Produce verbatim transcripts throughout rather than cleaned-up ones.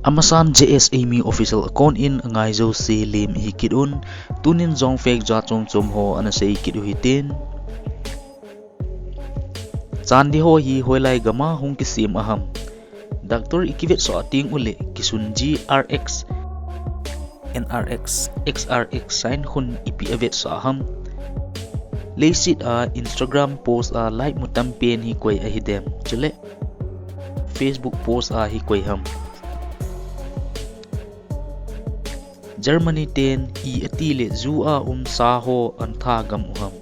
Amasan J S Amy official account in angai jouse lem ihi kit un, tunin jong fake ja chom chom ho ana sei kit u hitin. Chandi ho hi hoilai gam a hung kisem aham? Doctor i kivetsah teng uleh kisun ji R X, N R X, X R X sign khun ipi avetsah ham? Leiset a Instagram post a like mu tampen hi koi ahi dem? Chule Facebook post a hi koi ham? Germany ten i ati le ju a um sa ho an tha gam u ham?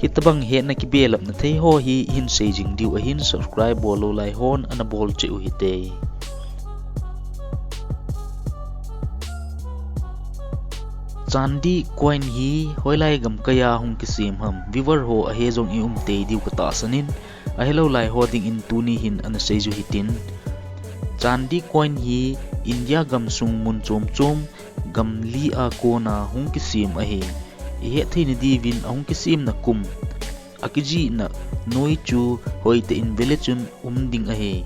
Hitabang hetna kibelapna thei ho hi ihin sei jing diu ahin, subscribe bol lou lai hon ana bol cheh u hite. Chandi coin hi hoilai gamkai a hung kisem ham? Viewer ho ahe jong i um tei diu ka tahsan in, ahelou lai ho dingin tuni hin ana sei u hitin. Chandi coin hi India gamsung mun chom chom gam li a kona hung kisem ahi. I het theina diuvin ahung kisemna kum, akijihna noi chu hoitah in vele chun um ding ahi.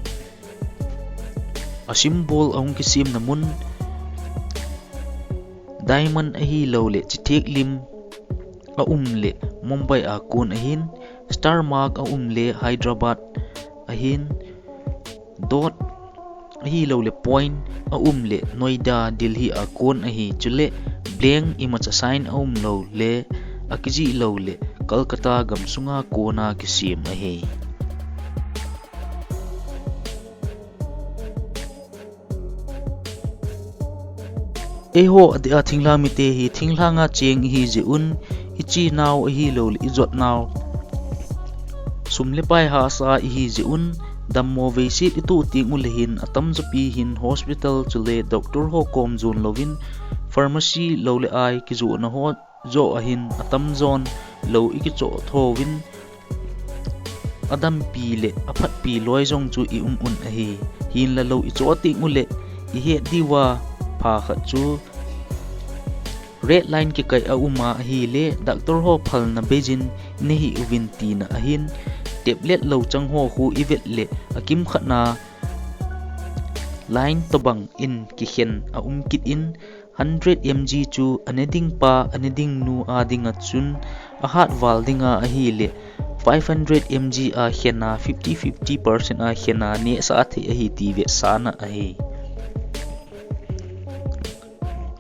A symbol ahung kisemna mun diamond ahilou le chithek lim a um le Mumbai a kon ahin, star mark a um le Hyderabad ahin, dot ahilou le point a um le Noida, Delhi a kon ahi. Chule blank imacha sign a um lou le, akijih lou le Kolkata gamsunga kona kisem ahi. Eiho adeh a thinglhang mite hi thinglhanga cheng ihi jeh un, i chenau ahilou le i jotnau, sum le pai hahsa ihi jeh un, dammo veiset i toh teng uleh hin atamjo pi hin hospital chule doctor ho kom jon louvin, pharmacy lou le ai kijohna ho joh ahin atamjon lou i kichoh thouvin, adampi le aphatpi loi jong chu i um un ahi. Hinla lou i choh teng uleh i het diuva pha khat chu red line kikai a um a ahile doctor ho phalna beijin nahi uvin tina ahin, tablet lou chang ho khu i vet le akimkhatna line tobang in kikhen a um kit in, hundred M G chu ana ding pa, ana ding nu a dinga chun ahat val dinga ahile, five hundred M G a khen a, fifty fifty percent a khen a nehsah thei ahi ti vetsahna ahi.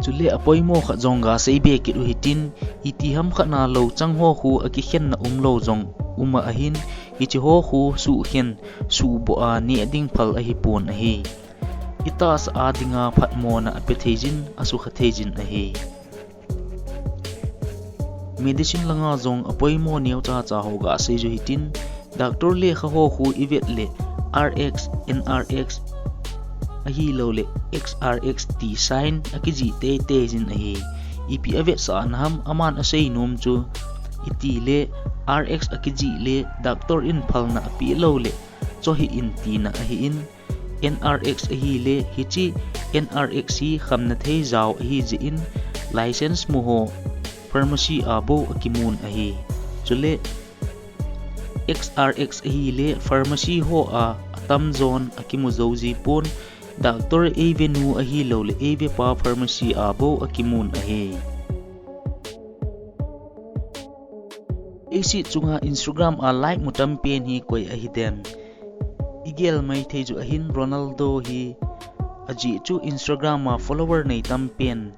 Chule apoimo khat jong ga seibe kit u hitin, iti ham khat na lou chang ho khu akikhenna umlou jong um a ahin, hiche ho khu suhkhen, suhboh a neh ding phal ahipon ahi. I tahsa a dinga phatmona ape theijin, asukha theijin ahi. Medicine langa jong apoimo neocha cha ho ga sei u hitin, doctor lekha ho khu i vet le R X, N R X ahilou le X R X ti sign akijih teitei jin ahi. Ipi avetsahna ham aman asei nom chu, iti le R X akijih le doctor in phalna apeh lou le, cho hih in tina ahi in, N R X ahile, hiche N R X hi khamna thei jao ahi jeh in, license mu ho pharmacy a bou akimun ahi. Chule X R X ahile, pharmacy ho a atamjon akimu jou jipon, doctor eive nu ahilou le eive pa pharmacy a bou akimun ahi. Eisi chunga Instagram a like mu tampen hi koi ahi dem? I gel maithei u ahin, Ronaldo hi ajeh chu Instagram a follower nei tampen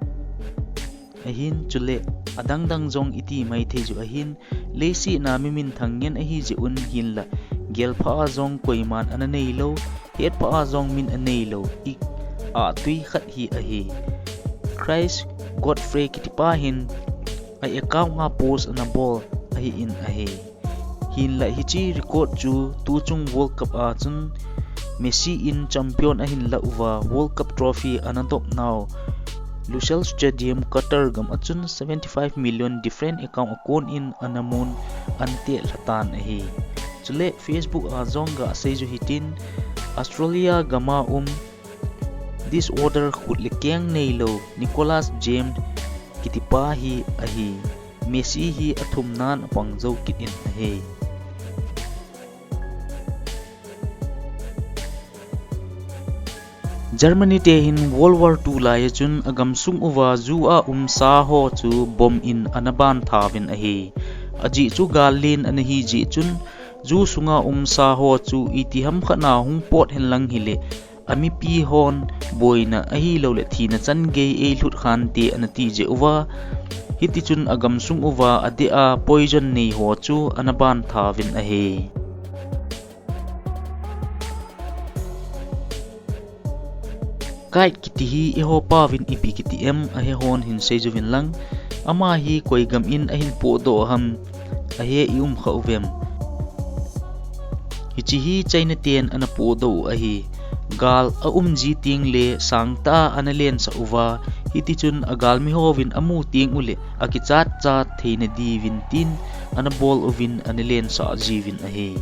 ahin, chule adang dang jong iti maithei u ahin, leiset a mi minthang ngen ahi jeh un hinla, gelpha a jong koiman ana neilou, hetpha a jong min aneilou, i a tui khat hi ahi. Chris Godfrey kitipa hin a account a post ana bol ahi in ahi. Hinla hiche record chu tuchung World Cup a chun Messi in champion ahin la uva, World Cup trophy ana dop nau Lusail Stadium, Qatar gam a chun seventy five million different account a kon in ana mun an teh lhatan ahi. Chule Facebook a jong ga sei u hitin, Australia gam a um disorder khut le keng neilou Nicholas James kitipa hi ahi. Messi hi athumnan apang jou kit in ahi. Germany te hin World War two lai a chun agamsung uva zu a umsa ho chu bomb in ana ban thauvin ahi. Ajeh chu gal len ana hi jeh chun zu sunga umsa ho chu itiham khat na hung pot hen lang hile, amipi hon boina ahilouleh thina chan gei eilhut khante ana ti jeh uva, hitichun agamsung uva adeh a poison nei ho chu ana ban thauvin ahi. Kite kiti hi eiho paovin ipi kiti em, ahe hon hin seijouvin lang. Ama hi koi gam in ahin pohdoh ham, ahe i um kha uvem? Hiche hi China ten ana pohdoh u ahi. Gal aum ji tengle sangtah a ana lensah uva, hitichun agalmi hovin amu teng uleh akichat chat theina diuvin tin ana bol uvin ana lensah jiuvin ahi.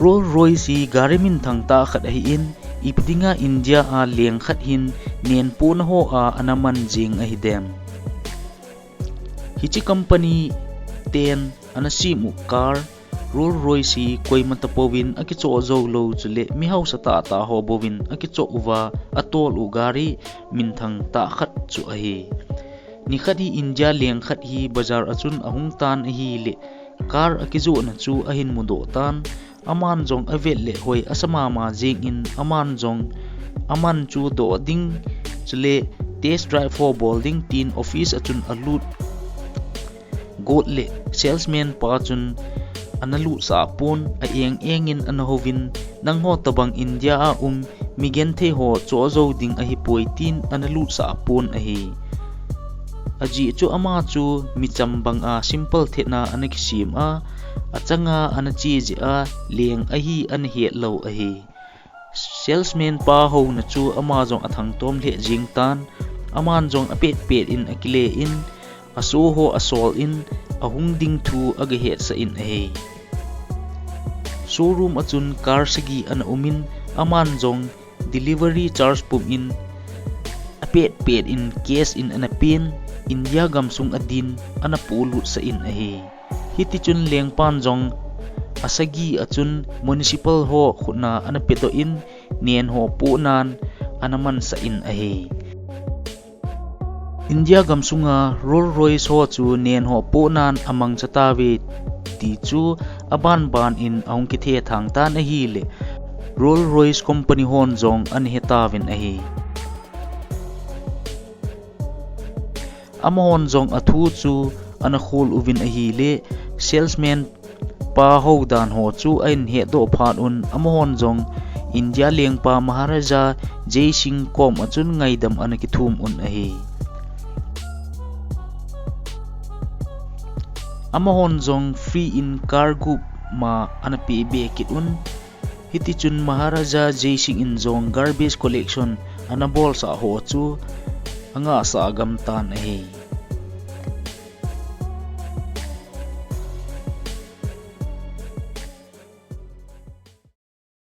Rolls Royce hi gari minthang tah khat ahin, ipi dinga India a leng khat hin nenpohna ho a ana man jing ahidem? Hiche company ten ana sem u car Rolls Royce hi koima tapouvin akichoh jou lou chuleh mi haosa tahtah ho bouvin akichoh uva atol u gari minthang tah khat chu ahi. Nikhat hi India leng khat hi bazar a chun ahung tan ahileh, car akijohna chu ahin mudoh tan. Aman jong avet leh hoi asa mama jengin, aman jong aman chu doh ding chuleh test drive ho bol ding tin office a chun alut got leh salesman pa chun ana lutsah pon, a-eng engin ana houvin, nangho tobang India a um mi genthei ho choh jou ding ahipoi tin ana lutsah pon ahi. Ajeh chu ama chu micham banga simple thetna ana kisem a, achanga ana che jeh a leng ahi ana het lou ahi. Salesman pa houna chu ama jong athangtom lheh jeng tan, aman jong apet pet in akile in, aso ho asol in, ahung ding thu agahetsah in ahi. Showroom a chun car sagi ana umin, aman jong delivery charge pumin, apet pet in cash in ana pen, India gamsung adin ana polutsah in ahi. Hitichun lengpan jong asagi a chun municipal ho khutna ana pedoh in, nen ho pohnan ana mansah in ahi. India gamsunga Rolls Royce ho chu nen ho pohnan amangcha tauve ti chu abanban in ahung kithethang tan ahileh, Rolls Royce company hon jong ana hetauvin ahi. Amahon jong athu chu ana khol uvin ahileh, salesman pa houdan ho chu ahin hetdoh phat un, amahon jong India lengpa Maharaja Jai Singh kom a chun ngaidam ana kithum un ahi. Amahon jong free in car gup ma ana pebe kit un. Hitichun Maharaja Jai Singh in jong garbage collection ana bolsah ho chu angahsah agam tan ahi.